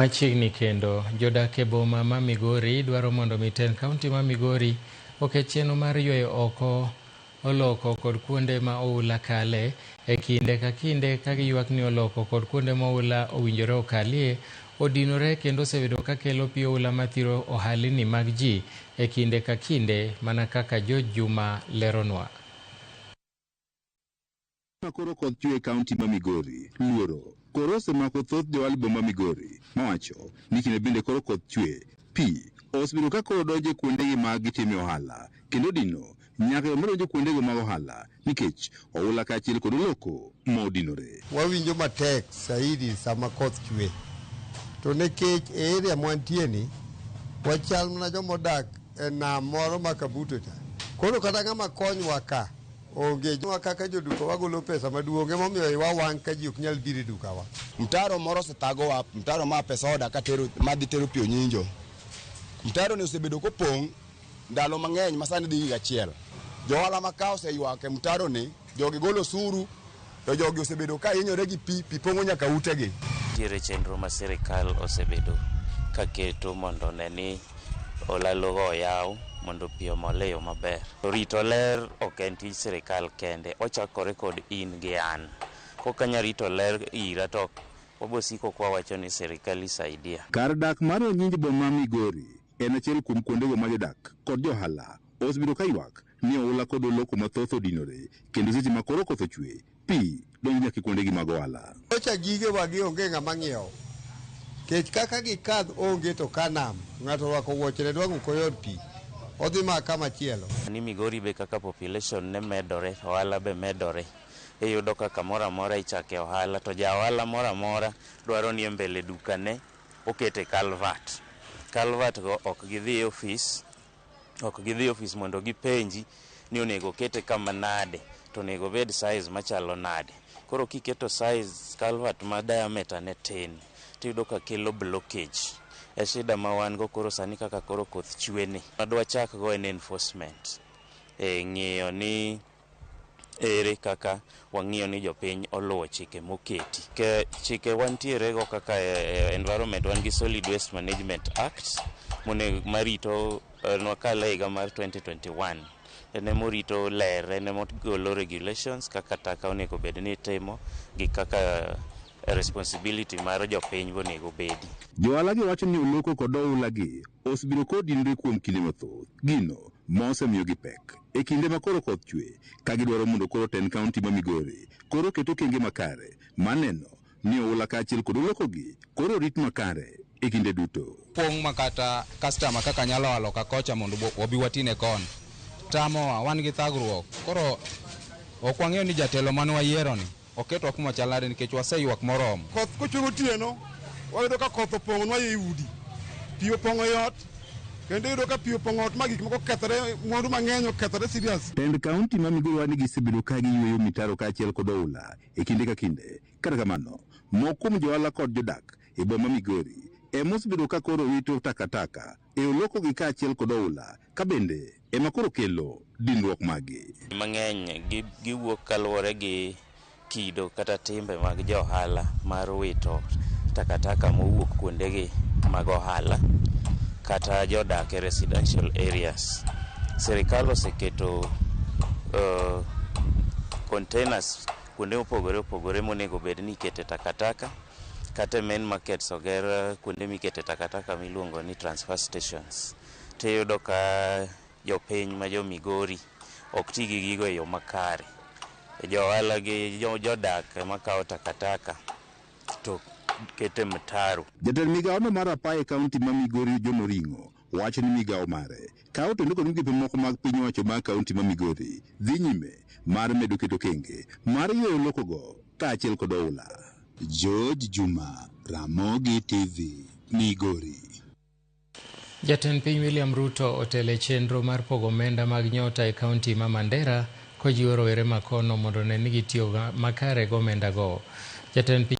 Machiegni kendo, jodak e boma ma Migori dwaro mondo mi tend kaunti ma Migori oket chenro mar yweyo oko oloko kod kuonde ma oula kale e kinde ka kinde ka giywak ni oloko kod kuonde ma oula owinjore okalie odinore kendo osebedo ka kelo pi oula mathiro ohalini mag ji e kinde ka kinde mana kaka George Juma leronwa. Ma koro koth chwe e kaunti ma Migori, luoro koro osemako thoth johala boma Migori mawacho ni kinde bende koro koth chwe, pi osebedo ka koro donjo e kuondegi ma gitime ohala kendo dino nyaka yo madonjo kuondego mag ohala nikech oula kaachiel kod oloko ma odinore. Wawinjo matek saidi sama koth chwe. To nikech e area mwantie ni, wachal mana joma odak e nam moro ma Kabuto cha. Koro kata ng'ama konywa ka onge. Kaka joduka wagolo pesa maduong' emomiyo iwa wang' ka ji ok nyal biro e dukawa. Mtaro moro osethagowa, mtaro ma pesa oda katero madhi tero pi Onyinjo. Mtaro ni osebedo kopong' ndalo mang'eny ma sani dhi higa achiel. Johala ma ka oseywak e mtaro ni, jogi golo osuru to jogi osebedo ka hinyore gi pi, pi pong'o nyaka utegi. Nitiere chenro ma sirikal osebedo ka keto mondo one ni olalogo oyaw mondo pi omol e yo maber. Rito ler ok en tij sirikal kende, ochakore kod in gi an. Kok anya rito ler ira to wabosiko kwawacho ni sirikal isaidia. Kar dak mar Onyinj boma Migori en achiel kuom kuondego ma jodak kod johala osebedo ka ywak ni oula kod oloko mathoth odinore kendo seche ma koro koth ochwe pi donjo nyaka e kuondegi mag ohala. Nyocha gigewa gi onge ng'ama ng'iewo. Kech kaka gikadh onge to ka nam, ng'ato orwako wuochene dwang' ok oyud pi. Odhi ma kama chielo. Ni Migori be kaka population ne medore, ohala be medore. Iyudo ka kamoro amora ichake ohala to ja ohala moro amora dwaro ni e mbele dukane okete culvert. Culvert go ok gidhi e ofis, ok gidhi e ofis mondo gipenji ni onego okete kama nade to onego obed size machalo nade. Koro kiketo size culvert ma diameter ne tin, tiyudo ka kelo blockage. E shida ma wan go koro sani kaka koro koth chwe ni. Madwachak go en enforcement. E ng'iyo ni ere kaka wang'iyo ni jopiny oluwo chike moketi. Ke chike wantiere go kaka e environment wan gi Solid Waste Management Act monego marito nwakale higa mar 2021. En emorito ler, en emogolo regulations kaka taka onego bed ni itimo gi kaka responsibility mar jopiny be onego bedi. Johala gi wacho ni oloko kod oula gi osebedo kodinore kuom kinde mathoth, gino ma osemiyogi pek e kinde ma koro koth chwe ka gidwaro mondo koro tend kaunti ma Migori koro ket okenge makare mar neno ni oula kaachiel kod oloko gi koro orit makare e kinde duto. Pong' ma kata customer kaka nyalo a loka kocha mondo wabi watine koni tamowa, wan gi thagruok. Koro ok wang'eyo ni jatelo mane wayiero ni oketwa kuma chal nade nikech waseywak moromo. Koth kochwe gotieno, wayudo ka koth opong'onwa ei udi, pi opong'o i ot, kendo iyudo ka pi opong'o ot ma gik moko okethore, mwandu mang'eny okethore serious. Tend kaunti ma Migori wacho ni gisebedo ka giyweyo mitaro kaachiel kod oula e kinde ka kinde. Kata kamano, moko kuom johala kod jodak e boma Migori ema osebedo ka koro wito takataka e olokogi kaachiel kod oula ka bende ema koro kelo dinruok maggi. Mang'eny giwuok kaluwore gi kido kata timbe mag jo ohala mar wito takataka mowuok kuondegi mag ohala kata jodak e residential areas. Sirikal oseketo containers kuonde mopogore opogore monego bed ni ikete takataka kata e main markets oger kuonde mikete takataka miluongo ni transfer stations. Tiyudo ka jopiny ma jo Migori ok ti gi gigo e yo makare. Jo ohala gi jodak ema kawo takataka to kete mtaro. Jatend migawono mar apaya e kaunti ma Migori John Oring'o wacho ni migawo mare kawo kendo kod migepe moko mag piny owacho mag kaunti ma Migori dhi nyime mar medo keto okenge mar yweyo lokogo kaachiel kod oula. George Juma, Ramogi TV, Migori. Jatend piny William Ruto otelo e chenro mar pogo omenda mag nyota e kaunti ma Mandera kojiwo rowere makono mondo one ni gitiyo makare gi omenda go. Jatend piny